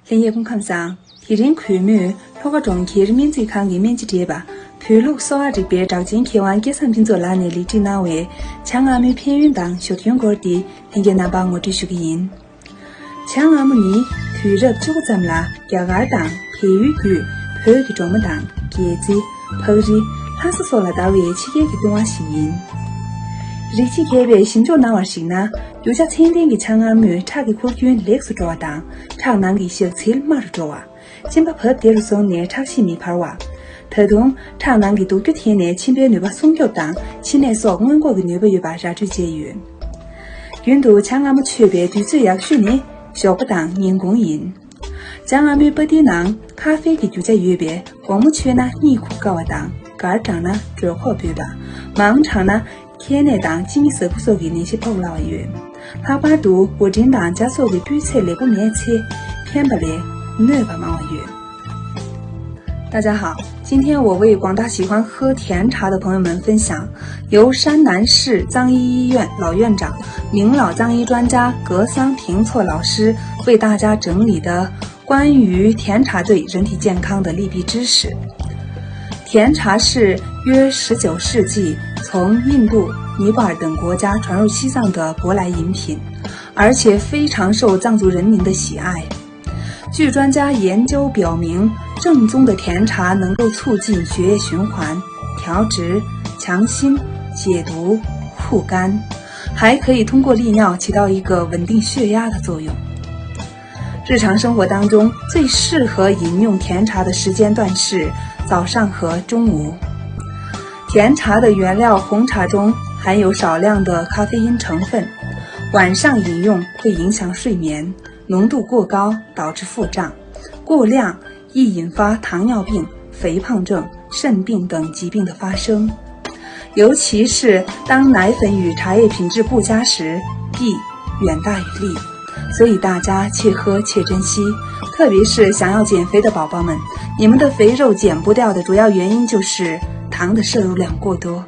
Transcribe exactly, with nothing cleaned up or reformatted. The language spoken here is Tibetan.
ལྷན་རྒྱས་སྐུ་ཁམས་བཟང་། དེ་རིང་གུས་མོས་ལྷོ་ཁ་གྲོང་ཁྱེར་སྨན་རྩིས་ཁང་གི་སྨན་སྤྱི་བགྲེས་པ། བོད་ལུགས་གསོ་བ་རིག་པའི་གྲགས་ཅན་མཁས་དབང་སྐལ་བཟང་ཕུན་ཚོགས་ལགས་ནས་ལེགས་སྒྲིག་གནང་བའི་བྱ་རྔ་མོའི་ཕན་ཡོན་དང་ཞོར་སྐྱོན་སྐོར་འདི་ལྷན་རྒྱས་རྣམ་པར་ངོ་སྤྲོད་ཞུ་གི་ཡིན། བྱ་རྔ་མོ་ནི་དུས་རབས་བཅུ་དགུ་ཙམ་ལ་རྒྱ་གར་དང་བལ་ཡུལ་བརྒྱུད་བོད་ཀྱི་གྲོ་མོ་དང་སྒལ་ཚིགས། ཕག་རི། ལྷ་ས་སོགས་ལ་དར་བའི་ཕྱི་རྒྱལ་གྱི་བཏུང་བ་ཞིག་ཡིན། རིགས་གཅིག་མཁས་པས་ཞིབ་འཇུག་གནང་བར་གཞིགས་ན། རྒྱུ་ཆ་ཚད་ལྡན་གྱི་བྱ་རྔ་མོས་ཁྲག་གི་འཁོར་རྒྱུན་ལེགས་སུ་འགྲོ་བ་དང་། ཁྲག་ནང་གི་ཞག་ཚིལ་དམའ་རུ་འགྲོ་བ། གཅིན་པ་བབས་བདེ་རུ་སོང་ནས་ཁྲག་ཤེད་མི་འཕར་བ། ད་དུང་ཁྲག་ནང་གི་དུག་རྒྱུ་འཐེན་ནས་མཆིན་པའི་ནུས་པ་སྲུང་སྐྱོབ་དང་མཆིན་ནད་སོགས་སྔོན་འགོག་གི་ནུས་པ་ཡོད་པ་ར་སྤྲོད་བྱས་ཡོད། རྒྱུན་དུ་བྱ་རྔ་མོ་མཆོད་པའི་དུས་ཚོད་ཡག་ཤོས་ནི་ཞོགས་པ་དང་ཉིན་གུང་ཡིན། བྱ་རྔ་མོའི་པ་ཏིའི་ནང་ཁ་ཧྥེ་གི་རྒྱུ་ཆ་ཡོད་པས་དགོང་མོ་མཆོད་ན་གཉིད་ཁུག་དཀའ་བ་དང་། འགར་དྲངས་ན་གྲོད་ཁོག་ཕོག་པ། མང་དྲངས་ན་མཁལ་ནད་དང་གཅིན་སྙི་ཟ་ཁུ་སོགས་ཀྱི་ནད་གཞི་ཕོག་སླ་བ་ཡོད། ལྷག་པར་དུ་འོ་ཊིན་དང་ཇ་སོགས་ཀྱི་སྤུས་ཚད་ལེགས་པོ་མེད་ཚེ། ཕན་པ་ལས་གནོད་པ་མང་བ་ཡོད། 大家好，今天我为广大喜欢喝甜茶的朋友们分享由山南市藏医医院老院长、名老藏医专家格桑平措老师为大家整理的关于甜茶对人体健康的利弊知识。甜茶是约十九世纪从印度、尼泊尔等国家传入西藏的舶来饮品，而且非常受藏族人民的喜爱。据专家研究表明，正宗的甜茶能够促进血液循环、调脂、强心、解毒、护肝，还可以通过利尿起到一个稳定血压的作用。日常生活当中最适合饮用甜茶的时间段是早上和中午。甜茶的原料红茶中含有少量的咖啡因成分，晚上饮用会影响睡眠，浓度过高导致腹胀，过量易引发糖尿病、肥胖症、肾病等疾病的发生。尤其是当奶粉与茶叶品质不佳时，弊远大于利。所以大家且喝且珍惜，特别是想要减肥的宝宝们，你们的肥肉减不掉的主要原因就是糖的摄入量过多。